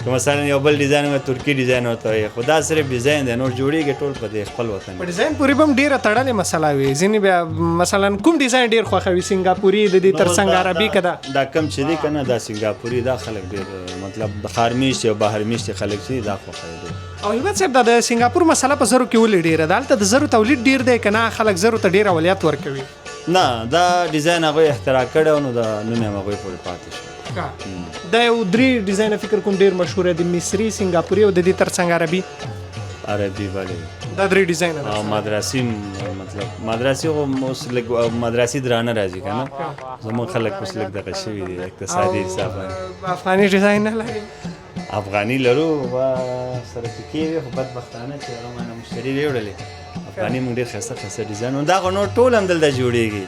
Speaker 3: که مثلا یو بل ډیزاین وایي ترکي ډیزاین ورته وایي، خو دا صرف ډیزاین دی، نور جوړېږي ټول په دې خپل وطن.
Speaker 1: په ډیزاین پورې به هم ډېره تړلې مسله وي. ځینې بیا مثلا کوم ډیزاین ډېر خوښوي؟ سنګاپوري د دې تر څنګ عربي که دا
Speaker 3: دا کوم چې دی که نه، دا سنګاپوري دا خلک ډېر مطلب د ښار میشتي او بهر میشتي خلک چې دي دا خوښوي ډېر.
Speaker 1: او همت صاحب دا د سنګاپور مسله په زرو کې ولې ډېره ده؟ هلته د زرو تولید ډېر دی که نه خلک زرو ته ډېر اولویت ورکوي؟
Speaker 3: نه، دا ډیزاین هغوی اختراع کړی و، نو دا نوم یې هم هغوی پورې پاتې شو.
Speaker 1: دا یو درې ډیزاینه فکر کوم ډېر مشهوره دي، مصري، سنګاپوري او د دې ترڅنګ عربي.
Speaker 3: عربي بله
Speaker 1: دا درې ډیزاینه
Speaker 3: او مدرسي، مطلب مدرسي خو اوس لږ مدرسي درانه راځي که نه، زموږ خلک اوس لږ دغه شوي دي اقتصادي حساب باندې.
Speaker 1: افغاني ډیزاین نه لري؟
Speaker 3: افغاني لرو، سره پکې وي، خو بدبختانه چې هغه مانه مشتري ویوړلې. افغاني موږ ډېر ښایسته ښایسته ډیزاین، دا خو نور ټول هم دلته جوړېږي،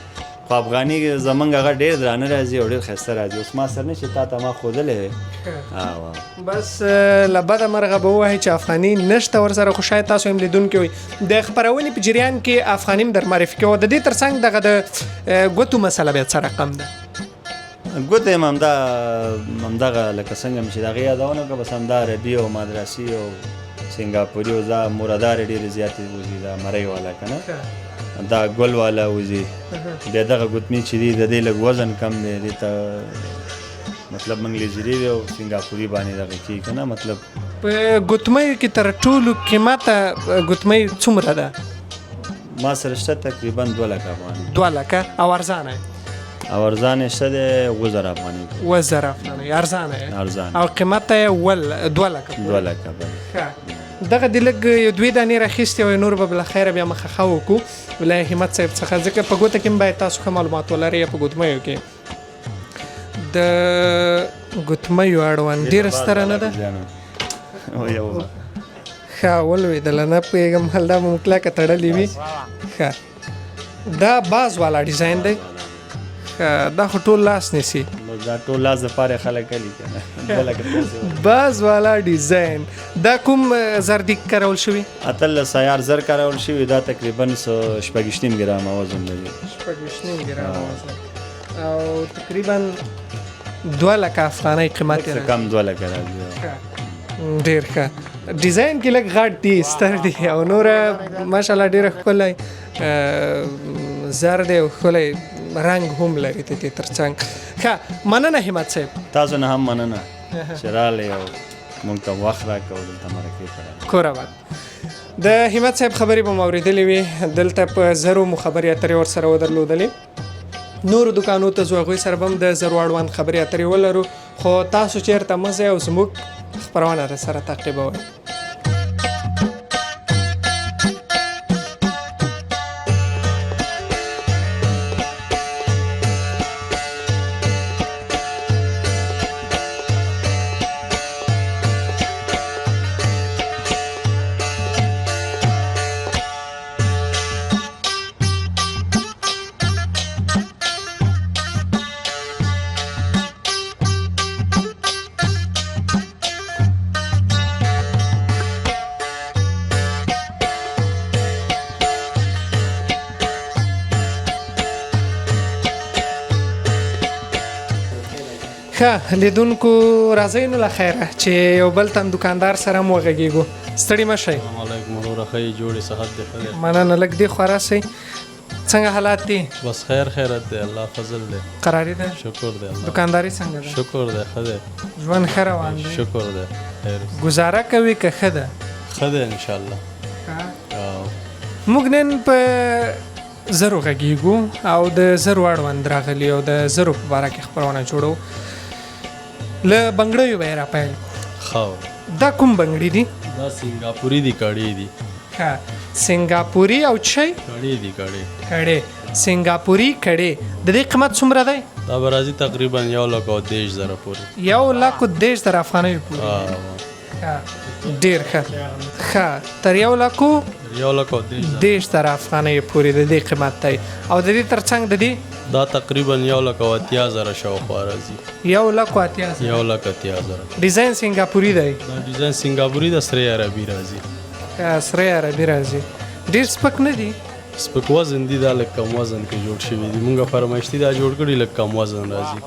Speaker 3: خو افغاني زمونږ هغه ډېر درانه راځي او ډېر ښایسته راځي. اوس ما سره نه چې تا ته ما ښودلی.
Speaker 1: بس له بده مرغه به ووایي چې افغاني نشته ورسره، خو شاید تاسو هم لیدونکي وئ. د خپرونې په جریان کې افغاني هم در معرفي کوو. د دې ترڅنګ دغه د ګوتو مسله بیا څه رقم ده؟
Speaker 3: ګوتې هم همدا همدغه لکه څنګه مې چې د هغې یادونه وکړه، بس همدا عربي او مدرسي او سنګاپوري او دا موردارې ډېرې زیاتې وځي، دا مرۍ والا که نه، دا ګل والا وځي. بیا دغه ګوتمې چې دي د دې لږ وزن کم دی، دې ته مطلب موږ لیزري دی او سنګاپوري باندې دغه کېږي که نه. مطلب
Speaker 1: په ګوتمیو کې تر ټولو قیمته ګوتمۍ څومره ده؟
Speaker 3: ما سره شته تقریبا 2 لکه افغانۍ.
Speaker 1: 2 لکه. او ارزانه؟
Speaker 3: او ارزانه شته دی 7000 افغانۍ.
Speaker 1: 7000 افغانۍ ارزانه؟
Speaker 3: ارزانه.
Speaker 1: او قیمته یې 2 لکه؟
Speaker 3: 2 لکه بله.
Speaker 1: دغه د لږ یو دوې دانې راخیستې وای، نور به بالاخره بیا مخه ښه وکړو له همت صاحب څخه، ځکه په ګوته کې هم باید تاسو ښه معلومات ولرئ. په ګوتمیو کې د ګوتمیو اړوند ډېره ستره نه ده؟ ښه ولوېدله، نه پوهېږم هل دا به مو کلکه تړلې وي. ښه دا باز والا ډیزاین دی. ښه دا خو ټول لاس نیسي.
Speaker 3: دا ټول لاس دپاره خلک کلي که نه.
Speaker 1: باز والا ډیزاین دا کوم زر دي کارول شوي؟
Speaker 3: 18 عیار زر کارول شوي. دا تقریبا 26.5 ګرامه وزن لري.
Speaker 1: 26.5 ګرامه وزن او تقریبا 2 لکه افغانۍ قیمت یې
Speaker 3: کم 2 لکه راځي.
Speaker 1: ډېر ښه ډیزاین کې لږ غټ دي، ستر دي او نوره ماشاءالله ډېره ښکلی زر دی او ښکلی رنګ هم لري د دې ترڅنګ. ښه مننه همت صاحب.
Speaker 3: تاسو نه هم مننه چې راغلی او موږ ته وخت راکړ او دلته مرکې ته راغلی.
Speaker 1: کور اباد. د همت صاحب خبرې به مو اورېدلې وي، دلته په زرو مو خبرې اترې ورسره ودرلودلې. نورو دوکانو ته ځو، هغوی سره به هم د زرو اړوند خبرې اترې ولرو، خو تاسو چېرته مه ځئ او زموږ خپرونه در سره تعقیبوئ. ښه لیدونکو راځئ نو له خیره چې یو بل تن دوکاندار سره هم وغږېږو. ستړي مه شئ.
Speaker 4: السلام علیکم وروره، ښه یې جوړې، صحت دې ښه دی؟
Speaker 1: مننه. لږ دې خوا راسئ، څنګه حالات دي؟
Speaker 4: بس خیر خیرت دی، الله فضل دی.
Speaker 1: قراري ده؟
Speaker 4: شکر دی الله.
Speaker 1: دوکانداري څنګه ده؟
Speaker 4: شکر دی، ښه دی.
Speaker 1: ژوند ښه روان دی؟
Speaker 4: شکر دی، خیر.
Speaker 1: ګزاره کوي که ښه ده؟
Speaker 4: ښه دی انشاءالله.
Speaker 1: موږ نن په زرو غږېږو او د زرو اړوند راغلي او د زرو په باره کې خپرونه جوړو. له بنګړیو به یې راپیل کړو. دا کوم بنګړي دي؟
Speaker 4: دا سنګاپوري دي، کړې دي.
Speaker 1: ښه سنګاپوري او څه شی؟
Speaker 4: کړې دي، کړې.
Speaker 1: کړې، سنګاپوري کړې. د دې قیمت څومره دی؟
Speaker 4: دا به راځي تقریبا 1,30,000 پورې.
Speaker 1: 1,30,000 افغانیو پورې. ډېر ښه. ښه تر 1,30,000 افغانیو پورې د دې قیمت دی. او د دې ترڅنګ د دې؟
Speaker 4: دا تقریبا 1,80,000 شاوخوا راځي.
Speaker 1: 1,80,000.
Speaker 4: 1,80,000.
Speaker 1: ډیزاین سنګاپوري دی.
Speaker 4: دا ډیزاین سنګاپوري ده، سرې عربي راځي.
Speaker 1: سرې عربي راځي. ډېر سپک نه دي؟
Speaker 4: سپک وزن دي، دا لږ کم وزن کې جوړ شوي دي. مونږ فرمایشتي دا جوړ کړي، لږ کم وزن راځي.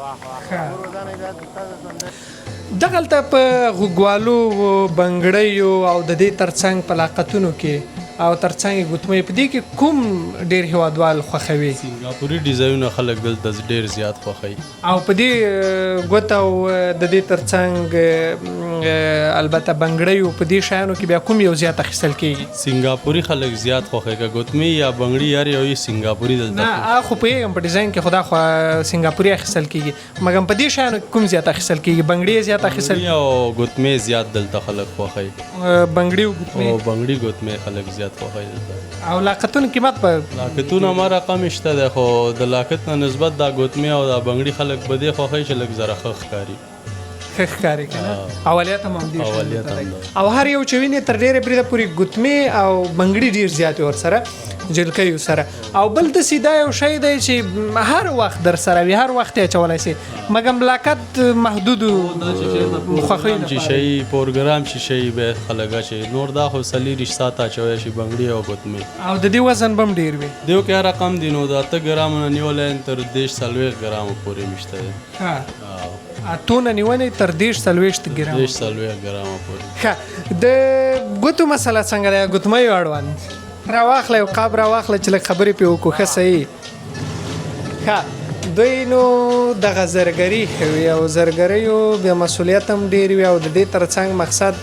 Speaker 1: دغلته په غوږوالو بنګړیو او د دې ترڅنګ په لاقتونو کې او ترڅنګ یې ګوتمۍ، په دې کې کوم ډېر هیوادوال خوښوي؟
Speaker 4: سنګاپوري ډیزاینونه خلک دلته ډېر زیات خوښوي.
Speaker 1: او په دې ګوته او د دې ترڅنګ البته بنګړیو په دې شیانو کې بیا کوم یو زیات اخیستل کېږي؟
Speaker 4: سنګاپوري خلک زیات خوښوي، که ګوتمۍ یا بنګړي هر یو یې سنګاپوري دلته
Speaker 1: نه، هغه خو پوهېږم په ډیزاین کې، خو دا خو سنګاپوري اخیستل کېږي، مګر په دې شیانو کې کوم زیات اخیستل کېږي؟ بنګړي زیات اخیستل
Speaker 4: بنګړي او ګوتمۍ زیات دلته خلک خوښوي.
Speaker 1: بنګړي او ګوتمۍ.
Speaker 4: او بنګړي ګوتمۍ خلک زیات خوښوي دلته.
Speaker 1: او لاقتونو قیمت به؟
Speaker 4: لاقتونه ما رقم شته دی، خو د لاقت نه نسبت دا ګوتمۍ او دا بنګړي خلک به دې خوښوي چې لږ ذره ښه ښکاري.
Speaker 1: ښه ښه ښکاري که نه؟ اولیت هم همدې شیانو
Speaker 4: اولیت
Speaker 1: ته دی.
Speaker 4: هم
Speaker 1: او هر یو چې وینې تر ډېره بریده پورې ګوتمې او بنګړي ډېر زیات وي ورسره، جلکیو سره. او بل داسې دا یو شی دی چې هر وخت در سره وي، هر وخت یې اچولی شي، مګر ملاقات محدودو خوښیو
Speaker 4: چې
Speaker 1: لپاره.
Speaker 4: شي پروګرام چې شي به خلک اچوي، نور دا خو 24 ساعته اچولی شي بنګړي او ګوتمې.
Speaker 1: او د دې وزن به هم ډېر وي.
Speaker 4: دیو کې هر رقم دي، نو د 8 ګرامو نه نیولی تر 30 40 ګرامو پورې مشته دی.
Speaker 1: ښه، 8 نه نیولې تر 30 40 ګرامو،
Speaker 4: 30 40 ګرامو پورې.
Speaker 1: ښه، د ګوتو مسله څنګه ده؟ ګوتمیو اړوند راواخله، یو قاب راواخله چې لږ خبرې پرې وکړو. ښه صحیح. ښه، دوی نو دغه زرګري ښه وي، او زرګریو بیا مسؤلیت هم ډېر وي، او د دې ترڅنګ مقصد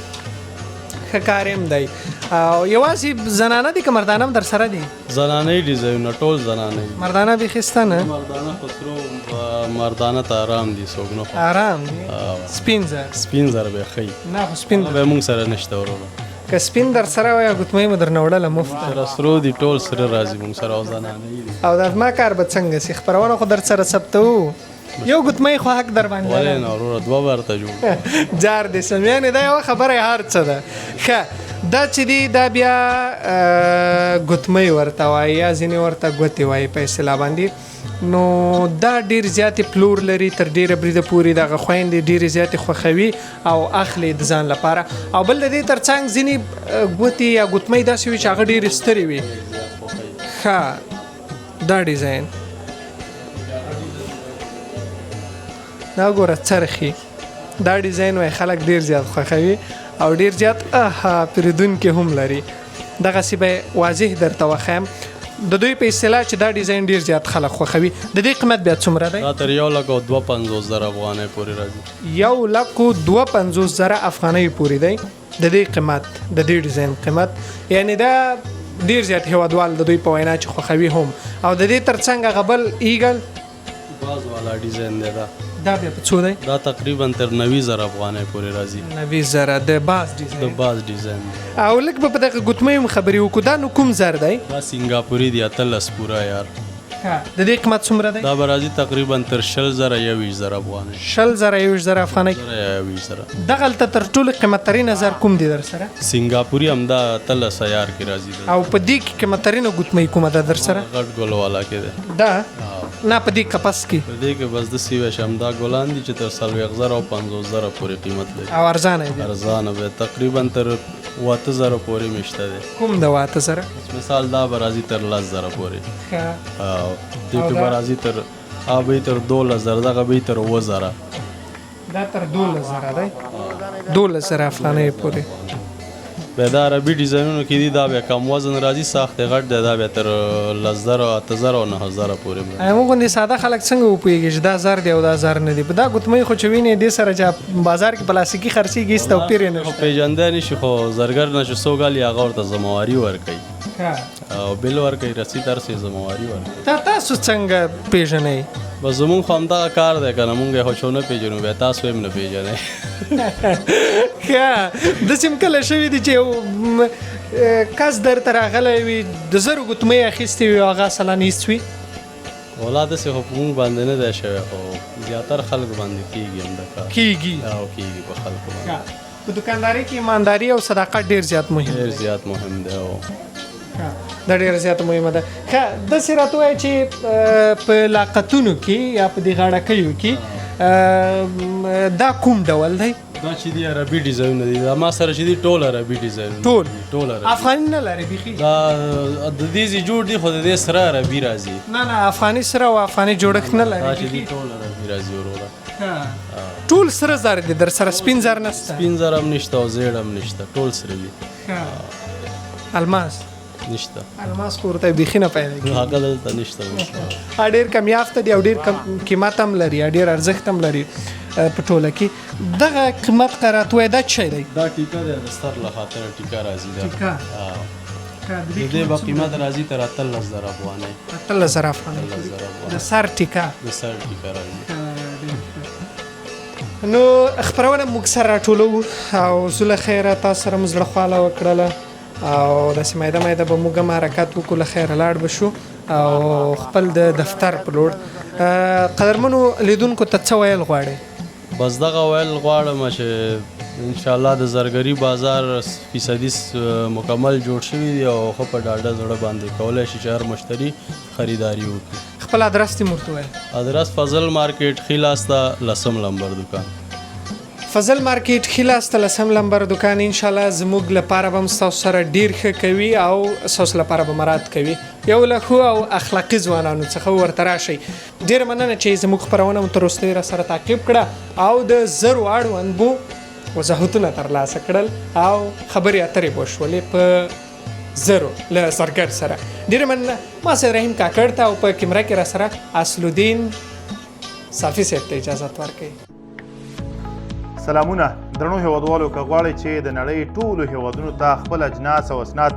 Speaker 1: ښه کار هم دی. او یوازې زنانه دي که مردانه هم در سره دي؟
Speaker 4: زنانه ډیزاینونه ټول زنانه دي.
Speaker 1: مردانه بیخي شته نه؟
Speaker 4: مردانه خو سرو مردانه ته آرام دي، څوک نه خو
Speaker 1: آرام دي. سپین زر؟
Speaker 4: سپین زر به ښه وي.
Speaker 1: نه خو سپین
Speaker 4: به موږ سره نشته وروره.
Speaker 1: که سپین در سره وای ګوتمۍ مو درنه وړله مفته.
Speaker 4: سره سرو دي، ټول سره راځي موږ سره او زنانه دي.
Speaker 1: او دا زما کار به څنګه سي؟ خپرونه خو در سره ثبتوو، یو ګوتمۍ خو حق در باندې
Speaker 4: ولې نه وروره، دوه ورته جوړ
Speaker 1: جار دې سم. یعنې دا یوه خبره هر څه ده. ښه، دا چې دی دا بیا ګوتمۍ ورته وایي یا ځینې ورته ګوتې وایي په اصطلاح باندې. نو دا ډېر زیاتې پلور لري، تر ډېره بریده پورې دغه خویندې ډېرې زیاتې خوښوي او اخلي د ځان لپاره. او بل د دې ترڅنګ ځینې ګوتې یا ګوتمۍ داسې وي چې هغه ډېرې سترې وي. ښه، دا ډیزاین دا ګوره څرخي، دا ډیزاین وایي خلک ډېر زیات خوښوي او ډېر زیات پیرودونکي هم لري. دغسې به واضح درته وښیم د دوی په اصطلاح چې دا ډیزاین ډېر زیات خلک خوښوي. د دې قیمت بیا څومره دی؟
Speaker 4: دا تر 1,52,000 افغانۍ پورې راځي.
Speaker 1: 1,52,000 افغانۍ پورې دی د دې قیمت، د دې ډیزاین قیمت. یعنې دا ډېر زیات هیوادوال د دوی په وینا چې خوښوي هم. او د دې ترڅنګ هغه بل ایګل
Speaker 4: باز والا ډیزاین دی، دا
Speaker 1: دا بیا په څو دی؟
Speaker 4: دا تقریبا تر 90,000 افغانۍ پورې راځي.
Speaker 1: 90,000 د باز ډیزاین.
Speaker 4: د باز ډیزاین دی.
Speaker 1: او لږ به په دغه ګوتمۍ هم خبرې وکړو. دا نو کوم زر دی؟
Speaker 4: دا سنګاپوري دی، 18 پوره یار.
Speaker 1: د دې قیمت څومره دی؟
Speaker 4: دا به راځي تقریبا تر 20,000 21,000 افغانۍ.
Speaker 1: 20,000 21,000 افغانۍ.
Speaker 4: 21,000.
Speaker 1: دغلته تر ټولو قیمترینه زر کوم دی در سره؟
Speaker 4: سنګاپوري همدا 18 عیار کې راځي.
Speaker 1: او په دې کې قیمترینه ګوتمۍ کومه ده در سره؟
Speaker 4: غټ ګل والا کې دی.
Speaker 1: دا نه په دې قفس کې؟
Speaker 4: په دې کې بس داسې وي چې همدا ګلان دي چې تر 40,000 او 50,000 پورې قیمت لري.
Speaker 1: او ارزانه دی؟
Speaker 4: ارزانه به تقریبا تر 8,000 پورې مشته دی.
Speaker 1: کوم د 8,000؟
Speaker 4: مثال دا به راځي تر 10,000 پورې.
Speaker 1: ښه.
Speaker 4: او دې کې به راځي تر به تر 12,000، دغه به تر 7,000.
Speaker 1: دا تر 12,000 دی، 12,000 افغانۍ پورې.
Speaker 4: بیا دا عربي ډیزاینونو کې دي، دا بیا کم وزن راځي، ساخت یې غټ دی، دا بیا تر 10,000، 8,000 او 9,000 پورې.
Speaker 1: موږ غوندې ساده خلک څنګه وپوهېږي چې دا زر دی او دا زر نه دی؟ په دا ګوتمۍ خو چې وینې دې سره چې بازار کې پلاستیکي خرڅېږي هېڅ توپیر یې نشته.
Speaker 4: خو پېژندی نه شي، خو زرګر نه چې څوک الي هغه ورته ذمهواري ورکوي او بل ورکوي، رسید هر څه ذمهواري ورکوي.
Speaker 1: تاسو څنګه پېژنئ؟
Speaker 4: بس زمونږ خو همدغه کار دی که نه، مونږ یې خو چا نه پېژنو، بیا تاسو یې هم نه پېژنئ.
Speaker 1: ښه، داسې هم کله شوي دي چې یو کس درته راغلی وي، د زرو ګوتمۍ اخیستې وي او هغه اصلا هېڅ وي؟
Speaker 4: ولا داسې خو په مونږ باندې نه دی شوی، خو زیاتر خلکو باندې کېږي همدا کار.
Speaker 1: کېږي؟
Speaker 4: او کېږي په خلکو باندې.
Speaker 1: په دکاندارۍ کې ایمانداري او صداقت ډېر زیات مهم دی.
Speaker 4: ډېر زیات مهم دی. او
Speaker 1: دا ډېره زیاته مهمه ده. ښه، داسې راته ووایه چې په لاقتونو کې یا په دې غاړکیو کې دا کوم ډول دی؟
Speaker 4: دا چې دي عربي ډیزاینونه دي، دا ما سره چې دي ټول عربي ډیزاینونه.
Speaker 1: ټول؟
Speaker 4: ټول عربي.
Speaker 1: افغاني نه لري بیخي؟
Speaker 4: دا د دې ځای جوړ دي، خو د دې سره عربي راځي.
Speaker 1: نه نه، افغاني سره او افغاني جوړښت نه لري.
Speaker 4: دا چې دي ټول عربي راځي وروره.
Speaker 1: ټول سره زر دي در سره، سپین زر نشته؟
Speaker 4: سپین زر هم نشته او زیړ هم نشته، ټول سره دي.
Speaker 1: الماس
Speaker 4: نشته؟
Speaker 1: الماس خو ورته بیخي نه پیدا کېږي.
Speaker 4: هغه دلته نشته.
Speaker 1: ډېر کمیافته دی او ډېر کم قیمت هم لري، ډېر ارزښت هم لري په ټوله کې. دغه قیمت که راته ووایې دا څه شی دی؟
Speaker 4: دا ټیکه دی، د سر له خاطره ټیکه راځي. دا
Speaker 1: ټیکه؟
Speaker 4: د دې به قیمت راځي تر 18,000 افغانۍ.
Speaker 1: 18,000 افغانۍ د سر ټیکه؟
Speaker 4: د سر ټیکه راځي.
Speaker 1: نو خپرونه موږ سره راټولوو او زه له خیره تاسو سره مو زړه خواله وکړله او داسې میده میده به موږ هم حرکت وکړو، له خیره لاړ به شو او خپل د دفتر په لور. قدرمنو لیدونکو ته څه ویل غواړئ؟
Speaker 4: بس دغه ویل غواړم چې انشاءالله د زرګري بازار فیصدي مکمل جوړ شوي دي او ښه په ډاډه زړه باندې کولی شي چې هر مشتري خریداري وکړي.
Speaker 1: خپل ادرس دې ورته ووایه.
Speaker 4: ادرس فضل مارکیټ، ښي لاس ته لسم لمبر دوکان.
Speaker 1: فضل مارکیټ، ښي لاس ته لسم لمبر دوکان. انشاءالله زموږ لپاره به هم ستاسو سره ډیر ښه کوي او ستاسو لپاره به مراد کوي. یو له ښو او اخلاقي ځوانانو څخه ورته راشئ. ډیره مننه چې زموږ خپرونه مو تر وروستیو را سره تعقیب کړه او د زرو اړوند مو وضاحتونه ترلاسه کړل او خبرې اترې وشولې په زرو له زرګر سره. ډیره مننه ما سید رحیم کاکړ ته او په کیمره کې را سره اصل الدین صافي صاحب ته اجازه ورکړئ.
Speaker 5: سلامونه درنو هیوادوالو، که غواړئ چې د نړۍ ټولو هیوادونو ته خپل اجناس او اسناد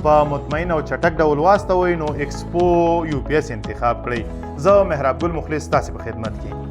Speaker 5: په مطمئن او چټک ډول واستوئ، نو ایکسپو یو پي اس انتخاب کړئ. زه محراب ګل مخلص ستاسې په خدمت کې.